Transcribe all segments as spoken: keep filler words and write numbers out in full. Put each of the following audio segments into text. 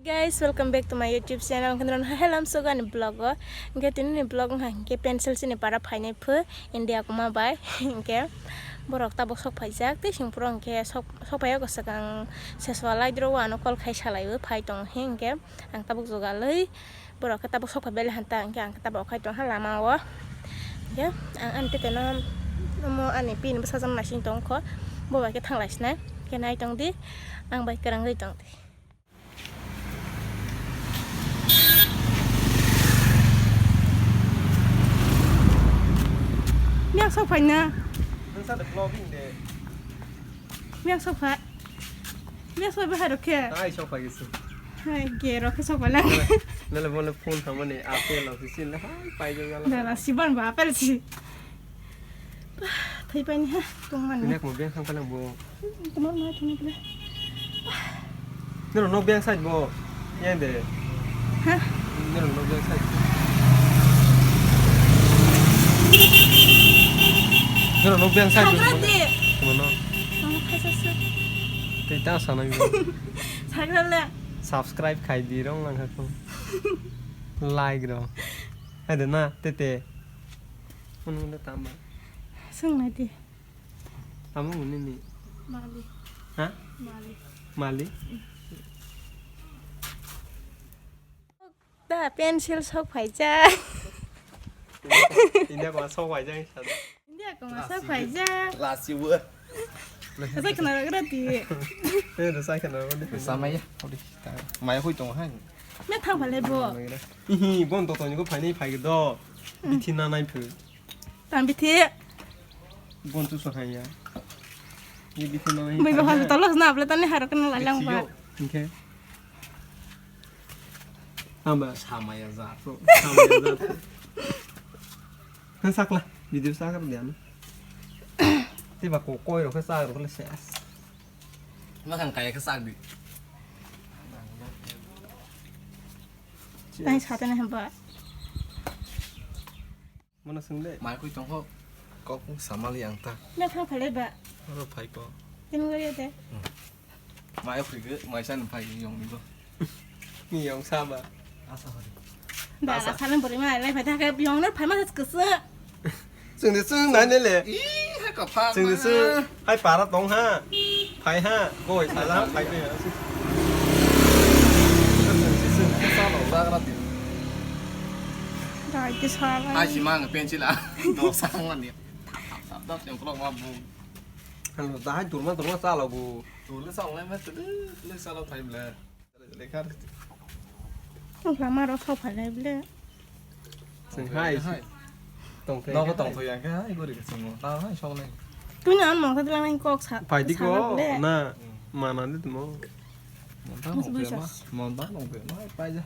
Guys, welcome back to my YouTube channel. Hwnkhe norok hai lamsogo ani vlog o. Hwnkhe tini ni vlog wngkha hwnkhe pencil chini para phainai pho India kuma bai. Hwnkhe borok tabuk sok phaijak tei singpuro hwnkhe sok, sok phaiya kwchwk ang seswa laidro o ano call khai salai o phai tongo hwnkhe ang tabuk jugalwi borok khe tabuk sok phai bele hanta hwnkhe ang khe tabuk okhai tongkha lama o. Hwnkhe ang ani tete no omo ani pin bwsajak naising tongkho bo bai khe thanglai sinai hwnkhe nai tongdi ang bai kwrwngwi tongdi. Miyang sok phai na. Nang sa de vlogging de. Miyang sok phai. Miyang sok phai bahai rok khe. Ai sok phai gisi. Hai ge rok khe sok phai lang. Nale mole phone thamani apel office le hai pai jo gala. Dala siban ba apel si. Thai paini ha, tongmani. Ini aku biang sang palang bo. Tomar ma thani pula. Nero no biang side bo. Yang de. Ha? Nero no biang side. Nero no biang side bo. Sagra de. Mana? Mana khaisa se. Tei ta sana. Sagra le. Subscribe khai di rong lang aku. Like rong. Ada na tete. Unu le tama. Sung na di. Tamo muni ni. Mali. Ha? Mali. Mali? Da pencil sok phaijak. India ko sok phaijak. India ko sok phaijak. Lasi wo. Sai khna ragra ti. Te da sai khna ragra ti. Samaya. Maya hui tong hai. Me thang phale bo. Ihi bon to to ni ko phaini phai do. Bithi na nai phu. Tam bithi. Bon tu so hai ya. Ni bithi na nai. Bai ba hospital los na apla tani haro kana lalang ba. Bithi yo. Hingke. Tamba. Samaya ja. Samaya ja. Han sakla. Video sakar dia na. Tiba ko koi ro ke sakar ko le ses. Makan kaya ke sak di. Tang sa tene hamba. Mana sung de? Mai kui tong ho. Kok samali ang ta. Na thang phale ba. Oro phai ko. Tin gori de. Mai phri ge, mai san phai yong ni bo. Ni yong sa ba. Asa hari. Da la salam bori ma lai phai da ke yong no phai ma sa kese. Chwng de chwng nai ne le. Ih, hai ka pha. Chwng de chwng hai para tong ha. Phai ha. Goi sa la phai pe. Chwng de chwng sa lo la ra ti. Dai ke sa la. Hai si mang pencil a. Do sang la ni. Tap tap tap yang klok ma bu. Kan da hai durma durma sa lo bu. Tu le sa lo mai tu le sa lo phai ble. Lekha. Lama rok sok phalai ble. Chwng hai. Hai. Tongthai. Nogo tongthai yang khe hai gori khe chwng. Ta hai sok nai. Tuni an mongkha tlang nang kok sa. Phai di ko na. Mana di mo. Monta nong pe ma. Monta nong pe ma. Pai ja.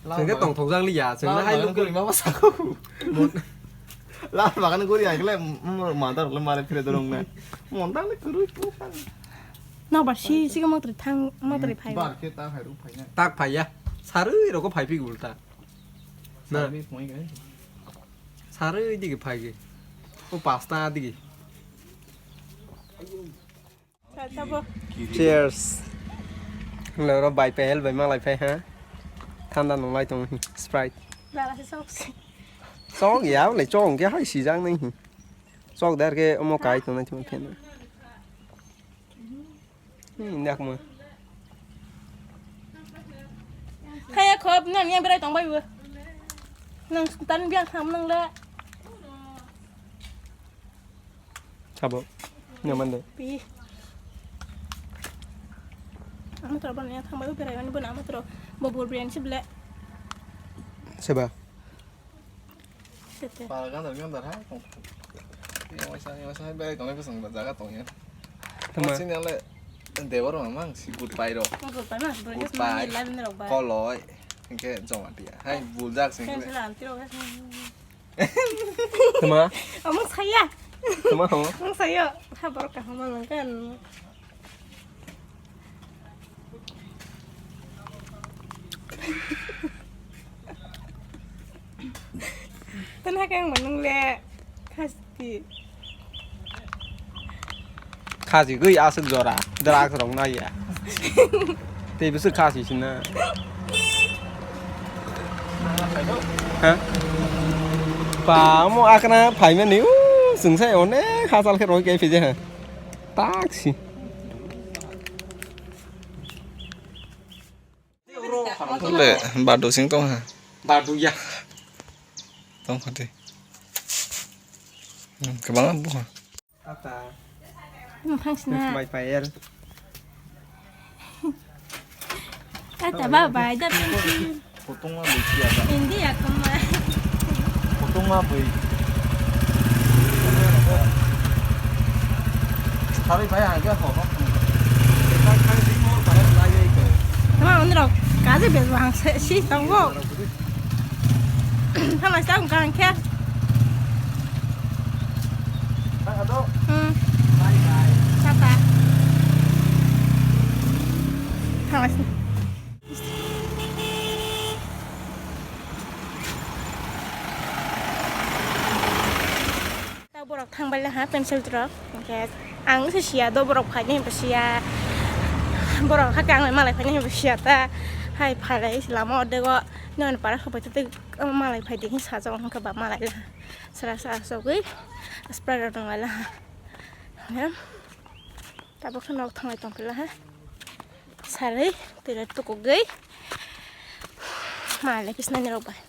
Chwng khe tongthok jak li ya. Chwng hai lung gori ma ba sa ko. La bagan gori ai khle monta le mare phire dorong na. Monta le kurui ko. Nokbar si, si ke motor thang, motor phai. Bar khe ta hai rung phai na. Tak phai ya. Sarui rok phai phi ulta. Na. Sarui phai ge. Sarui dige phai ge. O pasta dige. Sa, sa bo. Cheers. Lo ro bai pehel bai malai phai ha. Thanda nung lai tong Sprite. Dala se sok si. Sok ya le chong ke hai si jang nai. Sok dar ke omo kai tong nai tong phen. Ni nak mo. Kaya khop nang yang berai tong bai bu. Nang tan biang tham nang le. Sabo. Nang man de. Pi. Amo tro ban yang tham bai berai ban bu na amo tro. Bo bor biang si ble. Seba. Tete. Para gandar gandar hai tong. Yang waisa yang waisa hai bai tong bai bosong jaga tong ya. Tama. Sini ale dewar mang mang si good bye ro. Good bye ma. Good bye. Koloi. Engke joma dia. Hai buljak sing. Kan sila anti ro. Tama. Amang saya. Tama ho. Amang saya. Ha borok kaham mang kan. Tana kang manung le khasi. Khasi gwi aswk jora, drugs rok naiya. Tei bwswk khasi sina. Ha? Ba, omo akana phaimani, u, chwngsai onek hachal khe roi kai phija ha. Taksi. Le, badu sing tong ha. Badu ya. Tong kha de. Hmm, kwbangma buha. Tata. Bwkhang sina. Bai pai er. Tata ba bai da pensi. Putungma bai siya ba. India kuma. Putungma bai. Sabai bai ang khe ho ho. Tama onrok kaje bezwang se si tongo. Tama sa ang khe. Hmm. Tata. Tama sa. Ta borok thangbai laha pencil rok, hwnkhe ang se siya do, borok phaini hinba siya, borok hakhe ang malai phaini hinba siya ta, hai phalai lama ordego nini para khapai tei malai phaidi hinwi sajak, hwnkhe ba malai laha sra sra sogwi Sprite rok nwnglai laha. Tabuk khe nok thanglai tongphila ha. Sarwi twila tukugwi malai khe sinani rok bai.